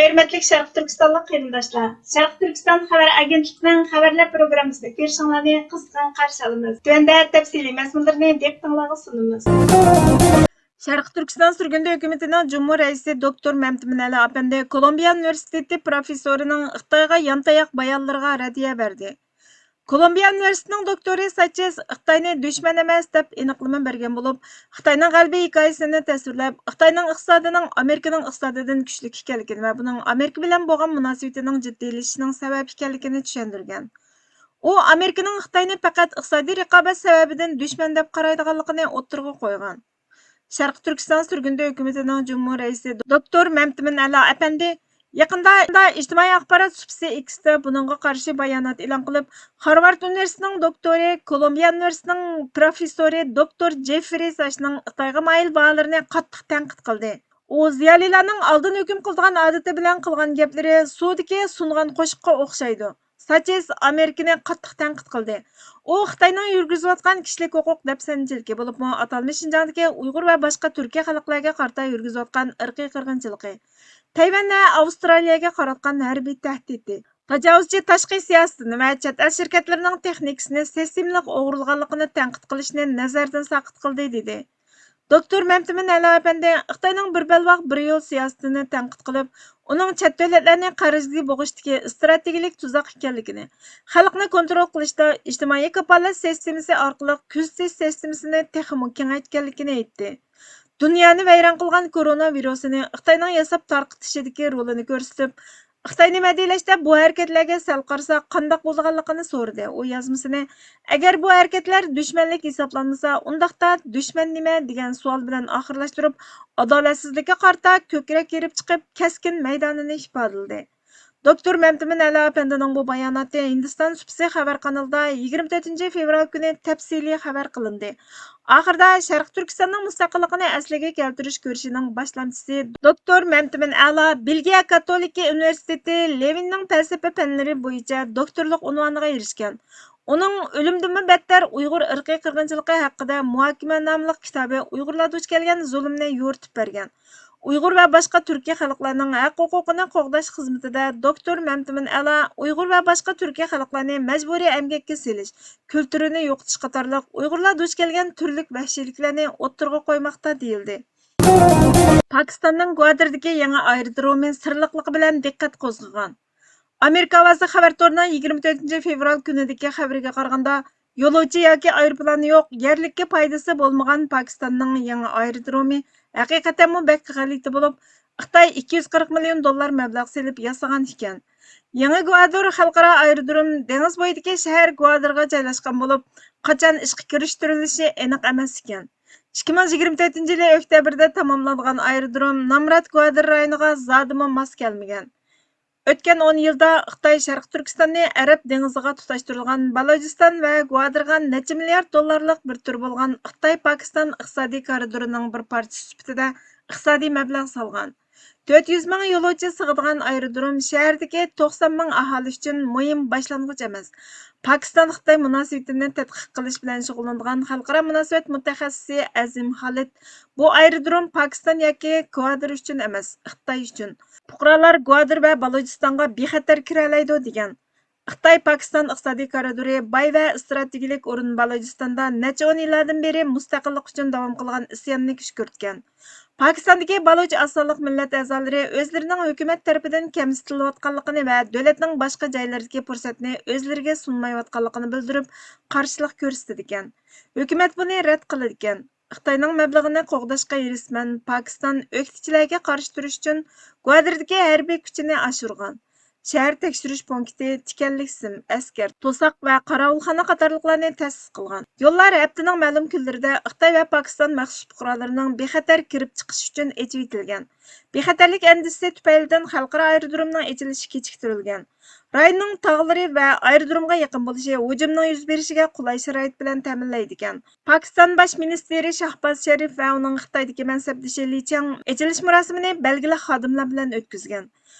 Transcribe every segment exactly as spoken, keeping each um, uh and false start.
ھۆرمەتلىك شەرقىي تۈركىستانلىق قېرىنداشلار، شەرقىي تۈركىستان خەۋەر ئاگېنتلىقىنىڭ خەۋەرلەر پروگراممىسىدا كۆرۈشۈڭلارنى قىزغىن قارشى ئالىمىز. تۆۋەندە تەپسىلىي مەزمۇنلىرىنى دىققىتىڭلارغا سۇنىمىز. شەرقىي تۈركىستان سۈرگۈندە ھۆكۈمىتىنىڭ جۇمھۇر رەئىسى دوكتور مەمتىمىن ئەلى ئەپەندى كولومبىيە ئۇنىۋېرسىتېتى پروفېسسورىنىڭ خىتايغا يانتاياق بايانلىرىغا رەددىيە بەردى. كولومبىيە ئۇنىۋېرسىتېتىنىڭ دوكتورى ساچېز خىتاينى دۈشمەن ئەمەس دەپ ئېنىقلىما بەرگەن بولۇپ، خىتاينىڭ غەلىبە ھېكايىسىنى تەسۋىرلەپ، خىتاينىڭ ئىقتىسادىنىڭ ئامېرىكىنىڭ ئىقتىسادىدىن كۈچلۈك ئىكەنلىكىنى ۋە بۇنىڭ ئامېرىكا بىلەن بولغان مۇناسىۋىتىنىڭ جىددىيلىشىشىنىڭ سەۋەبى ئىكەنلىكىنى چۈشەندۈرگەن. ئۇ ئامېرىكىنىڭ خىتاينى پەقەت ئىقتىسادىي رىقابەت سەۋەبىدىن دۈشمەن دەپ قارايدىغانلىقىنى ئوتتۇرىغا قويغان. شەرقىي تۈركىستان سۈرگۈندە ھۆكۈمىتىنىڭ جۇمھۇر رەئىسى دوكتور مەمتىمىن ئەلا ئەپەندى يېقىندا ئىجتىمائىي ئاخبارات سۇپىسى ئېكستا بۇنىڭغا قارشى بايانات ئېلان قىلىپ، خارۋارد ئۇنىۋېرسىتېتىنىڭ دوكتورى، كولومبىيە ئۇنىۋېرسىتېتىنىڭ پروفېسسورى دوكتور جېفرى ساچنىڭ خىتايغا مايىل باھالىرىنى قاتتىق تەنقىد قىلدى. ئۇ زىيالىيلارنىڭ ئالدىن ھۆكۈم قىلىدىغان ئادىتى بىلەن قىلغان گەپلىرى سۇدىكى سۇنغان قوشۇققا ئوخشايدۇ. ساچېز ئامېرىكىنى قاتتىق تەنقىد قىلدى. ئۇ خىتاينىڭ يۈرگۈزۈۋاتقان كىشىلىك ھوقۇق دەپسەندىچىلىكى، بولۇپمۇ ئاتالمىش شىنجاڭدىكى ئۇيغۇر ۋە باشقا تۈركىي خەلقلەرگە قارىتا يۈرگۈزۈۋاتقان ئىرقىي قىرغىنچىلىقى، تەيۋەن ۋە ئاۋسترالىيەگە قاراتقان ھەربىي تەھدىتى، تاجاۋۇزچى تاشقى سىياسىتىنى ۋە چەت ئەل شىركەتلىرىنىڭ تېخنىكىسىنى سىستېمىلىق ئوغرىلىغانلىقىنى تەنقىد قىلىشنى نەزەردىن ساقىت قىلدى، دېدى. دوكتور مەمتىمىن ئەلا ئەپەندى خىتاينىڭ بىر بەلباغ، بىر يول سىياسىتىنى تەنقىد قىلىپ، ئۇنىڭ چەت دۆلەتلەرنى قەرزگە بوغۇشتىكى ئىستراتېگىيەلىك تۇزاق ئىكەنلىكىنى، خەلقنى كونترول قىلىشتا ئىجتىمائىي كاپالەت سىستېمىسى ئارقىلىق كۆزىتىش سىستېمىسىنى تېخىمۇ كېڭەيتكەنلىكىنى ئېيتتى. دۇنيانى ۋەيران قىلغان كورونا ۋىرۇسىنى خىتاينىڭ ياساپ تارقىتىشىدىكى رولىنى كۆرسىتىپ، خىتاي نېمە دېيىلەشتە بۇ ھەرىكەتلەرگە سەل قارىسا قانداق بولىدىغانلىقىنى سورىدى. ئۇ يازمىسىنى «ئەگەر بۇ ھەرىكەتلەر دۈشمەنلىك ھېسابلانمىسا، ئۇنداقتا دۈشمەن نېمە؟» دېگەن سوئال بىلەن ئاخىرلاشتۇرۇپ، ئادالەتسىزلىككە قارىتا كۆكرەك كېرىپ چىقىپ، كەسكىن مەيدانىنى ئىپادىلىدى. دوكتور مەمتىمىن ئەلا ئەپەندىنىڭ بۇ باياناتى ھىندىستان سۇپىسى خەۋەر قانىلىدا يىگىرمە تۆتىنچى فېۋرال كۈنى تەپسىلىي خەۋەر قىلىندى. ئاخىرىدا شەرقىي تۈركىستاننىڭ مۇستەقىللىقىنى ئەسلىگە كەلتۈرۈش كۈرىشىنىڭ باشلامچىسى دوكتور مەمتىمىن ئەلا بېلگىيە كاتولىكى ئۇنىۋېرسىتېتى لېۋېننىڭ پەلسەپە پەنلىرى بويىچە دوكتورلۇق ئۇنۋانىغا ئېرىشكەن. ئۇنىڭ ئۆلۈمدىنمۇ بەتتەر ئۇيغۇر ئىرقىي قىرغىنچىلىقى ھەققىدە مۇھاكىمە ناملىق كىتابى ئۇيغۇرلار دۇچ كەلگەن زۇلۇمنى يورۇتۇپ بەرگەن. ئۇيغۇر ۋە باشقا تۈركىي خەلقلەرنىڭ ھەق-ھوقۇقىنى قوغداش خىزمىتىدە دوكتور مەمتىمىن ئەلا ئۇيغۇر ۋە باشقا تۈركىي خەلقلەرنى مەجبۇرىي ئەمگەككە سېلىش، كۈلتۈرىنى يوقىتىش قاتارلىق ئۇيغۇرلار دۇچ كەلگەن تۈرلۈك ۋەھشىيلىكلەرنى ئوتتۇرىغا قويماقتا دېيىلدى. پاكىستاننىڭ گۋادىردىكى يېڭى ئايرودرومى سىرلىقلىقى بىلەن دىققەت قوزغىغان. ئامېرىكا ئاۋازى خەۋەر تورىنىڭ يىگىرمە تۆتىنچى فېۋرال كۈنىدىكى خەۋىرىگە قارىغاندا، يولۇچى ياكى ئايروپىلانى يوق، يەرلىككە پايدىسى بولمىغان پاكىستاننىڭ يېڭى ئايرودرومى ھەقىقەتەنمۇ بەك غەلىتە بولۇپ، خىتاي ئىككى يۈز قىرىق مىليون دوللار مەبلەغ سېلىپ ياسىغان ئىكەن. يېڭى گۋادور خەلقئارا ئايرودروم دېڭىز بويىدىكى شەھەر گۋادورغا جايلاشقان بولۇپ، قاچان ئىشقا كىرىشتۈرۈلۈشى ئېنىق ئەمەس ئىكەن. ئىككى مىڭ يىگىرمە تۆتىنچى يىلى ئۆكتەبىردە تاماملانغان ئايرودروم نامرات گۋادور رايونىغا زادىمۇ ماس كەلمىگەن. ئۆتكەن ئون يىلدا خىتاي شەرقىي تۈركىستاننى ئەرەب دېڭىزىغا تۇتاشتۇرۇلغان بالاجىستان ۋە گۋادىرغا نەچچە مىليارد دوللارلىق بىر تۈر بولغان خىتاي پاكىستان ئىقتىسادىي كارىدورىنىڭ بىر پارچىسى سۈپىتىدە ئىقتىسادىي مەبلەغ سالغان. تۆت يۈز مىڭ يولۇچى سىغىدىغان ئايرودروم شەھەردىكى توقسان مىڭ ئاھالى ئۈچۈن مۇھىم باشلانغۇچ ئەمەس. پاكىستان-خىتاي مۇناسىۋىتىنى تەتقىق قىلىش بىلەن شۇغۇللىنىدىغان خەلقئارا مۇناسىۋەت مۇتەخەسسىسى ئەزىم خالىد، بۇ ئايرودروم پاكىستان ياكى گۋادىر ئۈچۈن ئەمەس، خىتاي ئۈچۈن. پۇقرالار گۋادىر ۋە بالۇچىستانغا بىخەتەر كىرەلەيدۇ، دېگەن. خىتاي-پاكىستان ئىقتىسادىي كارىدورى باي ۋە ئىستراتېگىيەلىك ئورۇن بالۇچىستاندا نەچچە ئون يىللاردىن بېرى مۇستەقىللىق ئۈچۈن داۋام قىلغان ئىسياننى كۈشكۈرتكەن. پاكىستاندىكى بالۇچ ئاز سانلىق مىللەت ئەزالىرى ئۆزلىرىنىڭ ھۆكۈمەت تەرىپىدىن كەمسىتىلىۋاتقانلىقىنى ۋە دۆلەتنىڭ باشقا جايلىرىدىكى پۇرسەتنى ئۆزلىرىگە سۇنمايۋاتقانلىقىنى بىلدۈرۈپ، قارشىلىق كۆرسىتىدىكەن. ھۆكۈمەت بۇنى رەت قىلىدىكەن. خىتاينىڭ مەبلىغىنى قوغداشقا ھېرىسمەن پاكىستان ئۆكتىچىلەرگە قارشى تۇرۇش ئۈچۈن گۋادىردىكى ھەربىي كۈچىنى ئاشۇرغان. شەھەر تەكشۈرۈش پونكىتى، تىكەنلىك سىم، ئەسكەر، توساق ۋە قاراۋۇلخانا قاتارلىقلارنى تەسىس قىلغان. يوللار ھەپتىنىڭ مەلۇم كۈنلىرىدە خىتاي ۋە پاكىستان مەخسۇس پۇقرالىرىنىڭ بىخەتەر كىرىپ چىقىشى ئۈچۈن ئېچىۋېتىلگەن. بىخەتەرلىك ئەندىزىسى تۈپەيلىدىن خەلقئارا ئايرودرومنىڭ ئېچىلىشى كېچىكتۈرۈلگەن. رايوننىڭ تاغلىرى ۋە ئايرودرومغا يېقىن بولۇشى ھۇجۇمنىڭ يۈز بېرىشىگە قولاي شارائىت بىلەن تەمىنلەيدىكەن. پاكىستان باش مىنىستىرى شاھباز شەرىپ ۋە ئۇنىڭ خىتايدىكى مەنسەپدىشى لى چياڭ ئېچىلىش مۇراسىمىنى بەلگىلىك خادىملار بىلەن ئۆتكۈزگەن.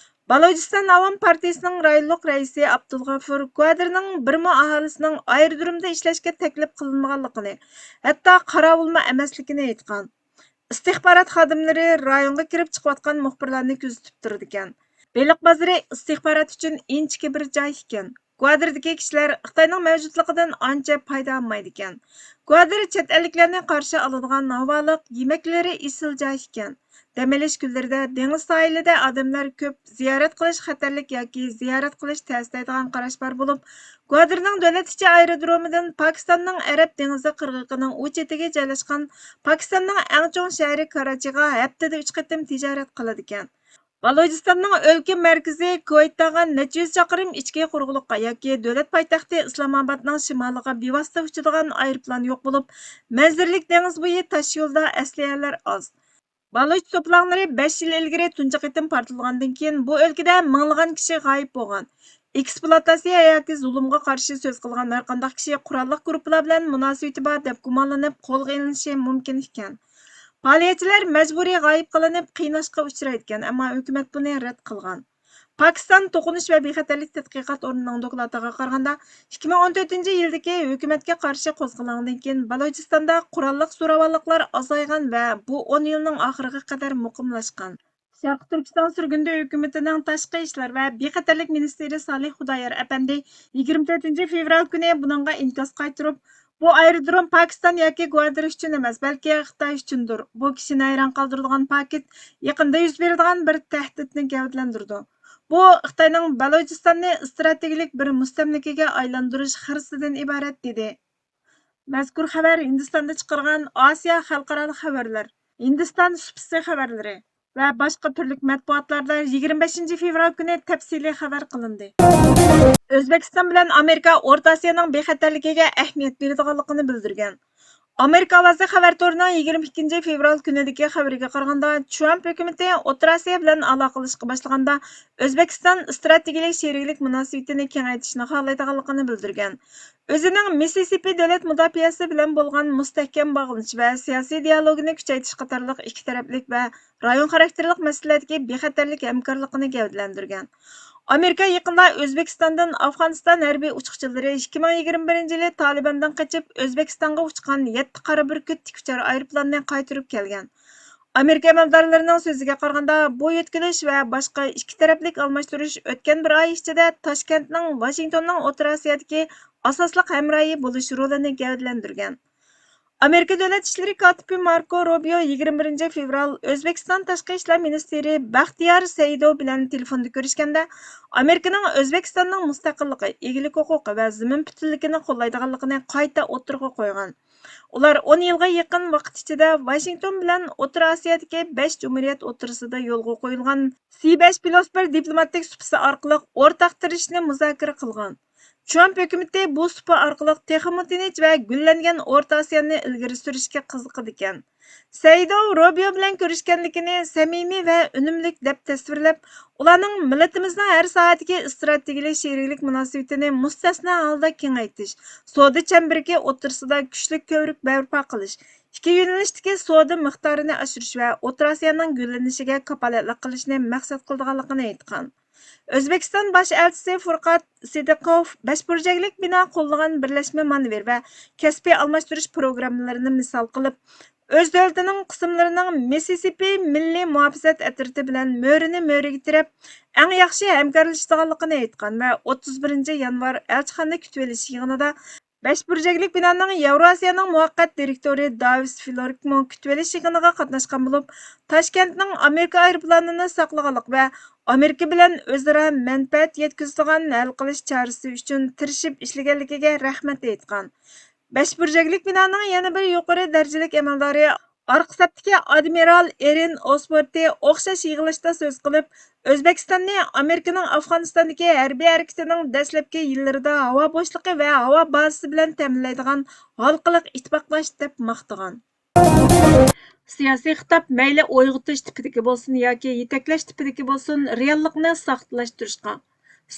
بالۇچىستان ئاۋام پارتىيىسىنىڭ رايونلۇق رەئىسى ئابدۇلغەفۇر گۋادىرنىڭ بىرمۇ ئاھالىسىنىڭ ئايرودرومدا ئىشلەشكە تەكلىپ قىلىنمىغانلىقىنى، ھەتتا قاراۋۇلمۇ ئەمەسلىكىنى ئېيتقان. ئىستىخبارات خادىملىرى رايونغا كىرىپ چىقىۋاتقان مۇخبىرلارنى كۆزىتىپ تۇرىدىكەن. بېلىق بازىرى ئىستىخبارات ئۈچۈن ئىنچىكە بىر جاي ئىكەن. گۋادىردىكى كىشىلەر خىتاينىڭ مەۋجۇتلۇقىدىن ئانچە پايدىلانمايدىكەن. گۋادىر چەت ئەللىكلەرنى قارشى ئالىدىغان ھاۋالىق، يېمەكلىرى ئېسىل جاي ئىكەن. دەم ئېلىش كۈنلىرىدە دېڭىز ساھىلىدە ئادەملەر كۆپ، زىيارەت قىلىش خەتەرلىك ياكى زىيارەت قىلىش تەستەيدىغان قاراش بار بولۇپ، گۋادىرنىڭ دۆلەت ئىچى ئايرودرومىدىن پاكىستاننىڭ ئەرەب دېڭىزى قىرغىقىنىڭ ئۇ چېتىگە جايلاشقان پاكىستاننىڭ ئەڭ چوڭ شەھىرى كاراچىغا ھەپتىدە ئۈچ قېتىم تىجارەت قىلىدىكەن. بالۇچىستاننىڭ ئۆلكە مەركىزى كۇۋەيتتاغا نەچچە يۈز چاقىرىم ئىچكى قۇرۇقلۇققا ياكى دۆلەت پايتەختى ئىسلامئابادنىڭ شىمالىغا بىۋاسىتە ئۇچىدىغان ئايروپىلان يوق بولۇپ، مەنزىرىلىك دېڭىز بويى تاشيولدا ئەسلىھەلەر ئاز. بالۇچ توپىلاڭلىرى بەش يىل ئىلگىرى تۇنجى قېتىم پارتلىغاندىن كېيىن، بۇ ئۆلكىدە مىڭلىغان كىشى غايىب بولغان. ئېكسپلۇئاتاتسىيە ياكى زۇلۇمغا قارشى سۆز قىلغان ھەرقانداق كىشى قوراللىق گۇرۇپپىلار بىلەن مۇناسىۋىتى بار دەپ گۇمانلىنىپ قولغا ئېلىنىشى مۇمكىن ئىكەن. پائالىيەتچىلەر مەجبۇرىي غايىب قىلىنىپ قىيناشقا ئۇچرايدىكەن، ئەمما ھۆكۈمەت بۇنى رەت قىلغان. پاكىستان توقۇنۇش ۋە بىخەتەرلىك تەتقىقات ئورنىنىڭ دوكلاتىغا قارىغاندا، ئىككى مىڭ ئون تۆتىنچى يىلدىكى ھۆكۈمەتكە قارشى قوزغىلاڭدىن كېيىن بالۇچىستاندا قوراللىق زوراۋانلىقلار ئازايغان ۋە بۇ ئون يىلنىڭ ئاخىرىغا قەدەر مۇقىملاشقان. شەرقىي تۈركىستان سۈرگۈندە ھۆكۈمىتىنىڭ تاشقى ئىشلار ۋە بىخەتەرلىك مىنىستىرى سالىھ خۇدايار ئەپەندى يىگىرمە تۆتىنچى فېۋرال كۈنى بۇنىڭغا ئىنكاس قايتۇرۇپ، بۇ ئايرودروم پاكىستان ياكى گۋادىر ئۈچۈن ئەمەس، بەلكى خىتاي ئۈچۈندۇر. بۇ كىشىنى ھەيران قالدۇرىدىغان پاكىت يېقىندا يۈز بېرىدىغان بىر تەھدىتنى گەۋدىلەندۈرىدۇ. بۇ خىتاينىڭ بەلۇچىستاننى ئىستراتېگىيەلىك بىر مۇستەملىكىگە ئايلاندۇرۇش خىرىسىدىن ئىبارەت، دېدى. مەزكۇر خەۋەر ھىندىستاندا چىقارغان ئاسىيا خەلقئارالىق خەۋەرلەر، ھىندىستان سۇپىسى خەۋەرلىرى ۋە باشقا تۈرلۈك مەتبۇئاتلاردا يىگىرمە بەشىنچى فېۋرال كۈنى تەپسىلىي خەۋەر قىلىندى. ئۆزبېكىستان بىلەن ئامېرىكا ئورتا ئاسىيانىڭ بىخەتەرلىكىگە ئەھمىيەت بېرىدىغانلىقىنى بىلدۈرگەن. ئامېرىكا ئاۋازى خەۋەر تورىنىڭ يىگىرمە ئىككىنچى فېۋرال كۈنىدىكى خەۋىرىگە قارىغاندا، ترامپ ھۆكۈمىتى ئوتتۇرا ئاسىيا بىلەن ئالاقىلىشىشقا باشلىغاندا، ئۆزبېكىستان ئىستراتېگىيەلىك شېرىكلىك مۇناسىۋىتىنى كېڭەيتىشنى خالايدىغانلىقىنى بىلدۈرگەن. ئۆزىنىڭ مىسسىسىپى دۆلەت مۇداپىئەسى بىلەن بولغان مۇستەھكەم باغلىنىش ۋە سىياسىي دىئالوگىنى كۈچەيتىش قاتارلىق ئىككى تەرەپلىك ۋە رايون خاراكتېرلىك مەسىلىلەردىكى بىخەتەرلىك ھەمكارلىقىنى گەۋدىلەندۈرگەن. ئامېرىكا يېقىندا ئۆزبېكىستاندىن ئافغانىستان ھەربىي ئۇچقۇچىلىرى ئىككى مىڭ يىگىرمە بىرىنچى يىلى تالىباندىن قېچىپ، ئۆزبېكىستانغا ئۇچقان يەتتە قارا بۈركۈت تىك ئۇچار ئايروپىلانىنى قايتۇرۇپ كەلگەن. ئامېرىكا ئەمەلدارلىرىنىڭ سۆزىگە قارىغاندا، بۇ يۆتكىلىش ۋە باشقا ئىككى تەرەپلىك ئالماشتۇرۇش ئۆتكەن بىر ئاي ئىچىدە تاشكەنتنىڭ ۋاشىنگتوننىڭ ئوتتۇرا ئاسىيادىكى ئاساسلىق ھەمراھى بولۇش رولىنى گەۋدىلەندۈرگەن. ئامېرىكا دۆلەت ئىشلىرى كاتىپى ماركو روبىيو يىگىرمە بىرىنچى فېۋرال ئۆزبېكىستان تاشقى ئىشلار مىنىستىرى بەختىيار سەئىدوۋ بىلەن تېلېفوندا كۆرۈشكەندە، ئامېرىكىنىڭ ئۆزبېكىستاننىڭ مۇستەقىللىقى، ئىگىلىك ھوقۇقى ۋە زېمىن پۈتۈنلۈكىنى قوللايدىغانلىقىنى قايتا ئوتتۇرىغا قويغان. ئۇلار ئون يىلغا يېقىن ۋاقىت ئىچىدە ۋاشىنگتون بىلەن ئوتتۇرا ئاسىيادىكى بەش جۇمھۇرىيەت ئوتتۇرىسىدا يولغا قويۇلغان سى بەش پلۇس بىر دىپلوماتىك سۇپىسى ئارقىلىق ئورتاق تىرىشىشنى مۇزاكىرە قىلغان. ترامپ ھۆكۈمىتى بۇ سۇپا ئارقىلىق تېخىمۇ تىنچ ۋە گۈللەنگەن ئورتا ئاسىيانى ئىلگىرى سۈرۈشكە قىزىقىدىكەن. سەئىدوۋ روبىيو بىلەن كۆرۈشكەنلىكىنى سەمىمىي ۋە ئۈنۈملۈك دەپ تەسۋىرلەپ، ئۇلارنىڭ مىللىتىمىزنىڭ ھەر ساھەدىكى ئىستراتېگىيەلىك شېرىكلىك مۇناسىۋىتىنى مۇستەسنا ھالدا كېڭەيتىش، سودا چەمبىرىكى ئوتتۇرىسىدا كۈچلۈك كۆۋرۈك بەرپا قىلىش، ئىككى يۆنىلىشتىكى سودا مىقدارىنى ئاشۇرۇش ۋە ئوتتۇرا ئاسىيانىڭ گۈللىنىشىگە كاپالەتلىك قىلىشنى مەقسەت قىلىدىغانلىقىنى ئېيتقان. ئۆزبېكىستان باش ئەلچىسى فۇرقات سىدىقوف بەش بۇرجەكلىك بىنا قوللىغان بىرلەشمە مانېۋىر ۋە كەسپىي ئالماشتۇرۇش پروگراممىلىرىنى مىسال قىلىپ، ئۆز دۆلىتىنىڭ قىسىملىرىنىڭ مىسسىسىپى مىللىي مۇھاپىزەت ئەترىتى بىلەن مۆرىنى مۆرىگە تىرەپ، ئەڭ ياخشى ھەمكارلىشىدىغانلىقىنى ئېيتقان ۋە ئوتتۇز بىرىنچى يانۋار ئەلچىخانا كۈتۈۋېلىش يىغىنىدا بەش بۇرجەكلىك بىنانىڭ ياۋراسىيانىڭ مۇۋەققەت دىرېكتورى داۋىس فلوركمۇ كۈتۈۋېلىش يىغىنىغا قاتناشقان بولۇپ، تاشكەنتنىڭ ئامېرىكا ئايروپىلانىنى ساقلىغانلىق ۋە ئامېرىكا بىلەن ئۆزئارا مەنپەئەت يەتكۈزىدىغان ھەل قىلىش چارىسى ئۈچۈن تىرىشىپ ئىشلىگەنلىكىگە رەھمەت ئېيتقان. بەش بۇرجەكلىك بىنانىڭ يەنە بىر يۇقىرى دەرىجىلىك ئەمەلدارى ئارقا سەپتىكى ئادمىرال ئېرىن ئوسۋورتى ئوخشاش يىغىلىشتا سۆز قىلىپ، ئۆزبېكىستاننى ئامېرىكىنىڭ ئافغانىستاندىكى ھەربىي ھەرىكىتىنىڭ دەسلەپكى يىللىرىدا ھاۋا بوشلۇقى ۋە ھاۋا بازىسى بىلەن تەمىنلەيدىغان ھالقىلىق ئىتتىپاقداش دەپ ماختىغان. سىياسىي خىتاب مەيلى ئويغىتىش تىپىدىكى بولسۇن ياكى يېتەكلەش تىپىدىكى بولسۇن، رېئاللىقنى ساختىلاشتۇرۇشقا،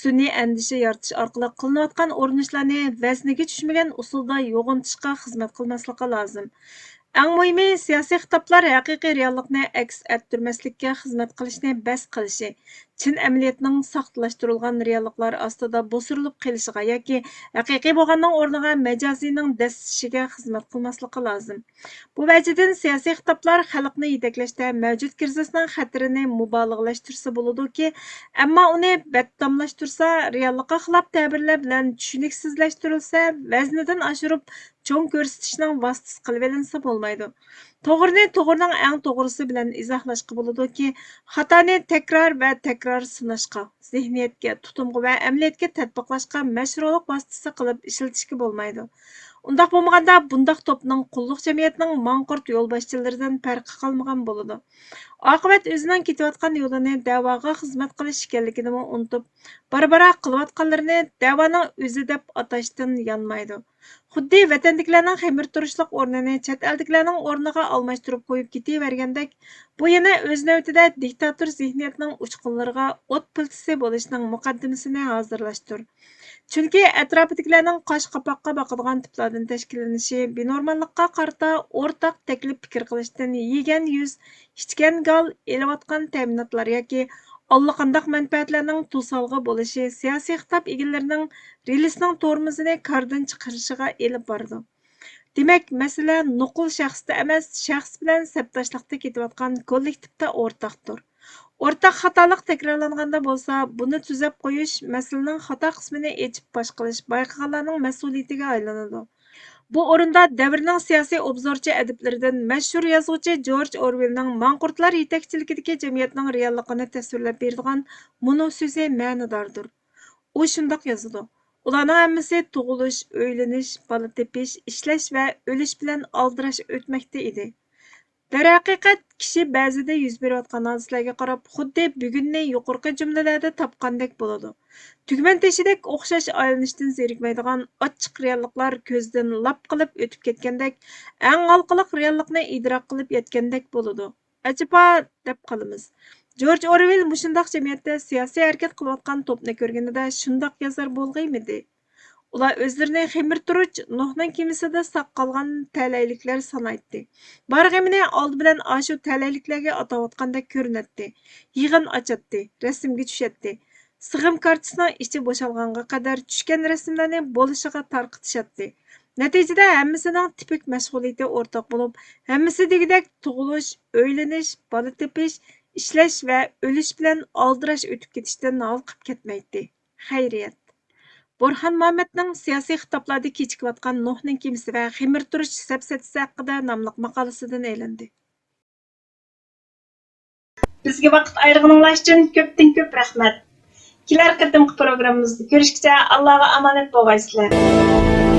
سۈنئىي ئەندىشە يارىتىش ئارقىلىق قىلىنىۋاتقان ئۇرۇنۇشلارنى ۋەزنىگە چۈشمىگەن ئۇسۇلدا يوغىنىتىشقا خىزمەت قىلماسلىقى لازىم. ئەڭ مۇھىمى، سىياسىي خىتابلار ھەقىقىي رېئاللىقنى ئەكس ئەتتۈرمەسلىككە خىزمەت قىلىشنى بەس قىلىشى، چىن ئەمەلىيەتنىڭ ساختىلاشتۇرۇلغان رېئاللىقلار ئاستىدا بوسۇرۇلۇپ قېلىشىغا ياكى ھەقىقىي بولغاننىڭ ئورنىغا مەجازىينىڭ دەسسىشىگە خىزمەت قىلماسلىقى لازىم. بۇ ۋەجىدىن سىياسىي خىتابلار خەلقنى يېتەكلەشتە مەۋجۇت كىرىزىسنىڭ خەتىرىنى مۇبالىغىلەشتۈرسە بولىدۇكى، ئەمما ئۇنى بەتتاملاشتۇرسا، رېئاللىققا خىلاپ تەبىرلەر بىلەن چۈشىنىكسىزلەشتۈرۈلسە، ۋەزنىدىن ئاشۇرۇپ چوڭ كۆرسىتىشنىڭ ۋاسىتىسى قىلىۋېلىنسا بولمايدۇ. توغرىنى توغرىنىڭ ئەڭ توغرىسى بىلەن ئىزاھلاشقا بولىدۇكى، خاتانى تەكرار ۋە تەكرار سىناشقا، زېھنىيەتكە، تۇتۇمغا ۋە ئەمەلىيەتكە تەتبىقلاشقا مەشرۇلۇق ۋاسىتىسى قىلىپ ئىشلىتىشكە بولمايدۇ. ئۇنداق بولمىغاندا، بۇنداق توپنىڭ قۇللۇق جەمئىيەتنىڭ ماڭقۇرت يولباشچىلىرىدىن پەرقى قالمىغان بولىدۇ. ئاقىۋەت ئۆزىنىڭ كېتىۋاتقان يولىنى دەۋاغا خىزمەت قىلىش ئىكەنلىكىنىمۇ ئۇنتۇپ، بارا-بارا قىلىۋاتقانلىرىنى دەۋانىڭ ئۆزى دەپ ئاتاشتىن يانمايدۇ. خۇددى ۋەتەندىكىلەرنىڭ خېمىر تۇرۇشلۇق ئورنىنى چەت ئەلدىكىلەرنىڭ ئورنىغا ئالماشتۇرۇپ قويۇپ كېتىۋەرگەندەك، بۇ يەنە ئۆز نۆۋىتىدە دىكتاتور زېھنىيەتنىڭ ئۇچقۇنلىرىغا ئوت پىلتىسى بولۇشنىڭ مۇقەددىمىسىنى ھازىرلاشتۇر. چۈنكى ئەتراپىدىكىلەرنىڭ قاش-قاپاققا باقىدىغان تىپلاردىن تەشكىللىنىشى بىنورماللىققا قارىتا ئورتاق تەكلىپ پىكىر قىلىشتىن يېگەن يۈز، ئىچكەن گال، ئېلىۋاتقان تەمىناتلار ياكى ئاللىقانداق مەنپەئەتلەرنىڭ توسالغۇ بولۇشى سىياسىي خىتاب ئىگىلىرىنىڭ رېلىسنىڭ تورمۇزىنى كاردىن چىقىرىشىغا ئېلىپ بارىدۇ. دېمەك، مەسىلە نوقۇل شەخستە ئەمەس، شەخس بىلەن سەپداشلىقتا كېتىۋاتقان كوللېكتىپتا ئورتاقتۇر. ئورتاق خاتالىق تەكرارلانغاندا بولسا، بۇنى تۈزەپ قويۇش، مەسىلىنىڭ خاتا قىسمىنى ئېچىپ پاش قىلىش بايقىغانلارنىڭ مەسئۇلىيىتىگە ئايلىنىدۇ. بۇ ئورۇندا دەۋرنىڭ سىياسىي ئوبزورچى ئەدىبلىرىدىن مەشھۇر يازغۇچى جورج ئورۋېلنىڭ ماڭقۇرتلار يېتەكچىلىكىدىكى جەمئىيەتنىڭ رېئاللىقىنى تەسۋىرلەپ بېرىدىغان مۇنۇ سۆزى مەنىداردۇر. ئۇ شۇنداق يازىدۇ، ئۇلارنىڭ ھەممىسى تۇغۇلۇش، ئۆيلىنىش، بالا تېپىش، ئىشلەش ۋە ئۆلۈش بىلەن ئالدىراش ئۆتمەكتە ئىدى. دەرھەقىقەت، كىشى بەزىدە يۈز بېرىۋاتقان ھادىسىلەرگە قاراپ، خۇددى بۈگۈننى يۇقىرىقى جۈملىلەردە تاپقاندەك بولىدۇ. تۈگمەن تېشىدەك ئوخشاش ئايلىنىشتىن زېرىكمەيدىغان ئاچچىق رېئاللىقلار كۆزدىن لاپ قىلىپ ئۆتۈپ كەتكەندەك، ئەڭ ھالقىلىق رېئاللىقنى ئىدراك قىلىپ يەتكەندەك بولىدۇ. ئەجەبا، دەپ قالىمىز. جورج ئورۋېل مۇشۇنداق جەمئىيەتتە سىياسىي ھەرىكەت قىلىۋاتقان توپنى كۆرگىنىدە شۇنداق يازار بولغىيمىدى؟ ئۇلار ئۆزلىرىنى خېمىر تۇرۇچ نوھنىڭ كېمىسىدە ساق قالغان تەلەيلىكلەر سانايتتى. بار غېمىنى ئالدى بىلەن ئاشۇ تەلەيلىكلەرگە ئاتاۋاتقاندەك كۆرۈنەتتى. يىغىن ئاچاتتى، رەسىمگە چۈشەتتى. سىغىم كارتىسىنىڭ ئىچى بوشالغانغا قەدەر چۈشكەن رەسىملەرنى بولۇشىغا تارقىتىشاتتى. نەتىجىدە ھەممىسىنىڭ تىپىك مەشغۇلىيىتى ئورتاق بولۇپ، ھەممىسى دېگۈدەك تۇغۇلۇش، ئۆيلىنىش، بالا تېپىش، ئىشلەش ۋە ئۆلۈش بىلەن ئالدىراش ئۆتۈپ كېتىشتىن ھالقىپ كەتمەيتتى. خەيرىيەت. بورھان مامەتنىڭ سىياسىي خىتابلاردا كېچىكىۋاتقان نوھنىڭ كېمىسى ۋە خېمىر تۇرۇش سەپسەتىسى ھەققىدە ناملىق ماقالىسىدىن ئېلىندى. بىزگە ۋاقىت ئايرىغىنىڭلار ئۈچۈن كۆپتىن كۆپ رەھمەت. كېلەر قېتىمقى پروگراممىمىزدا كۆرۈشكىچە ئاللاغا ئامانەت بولغايسىلەر.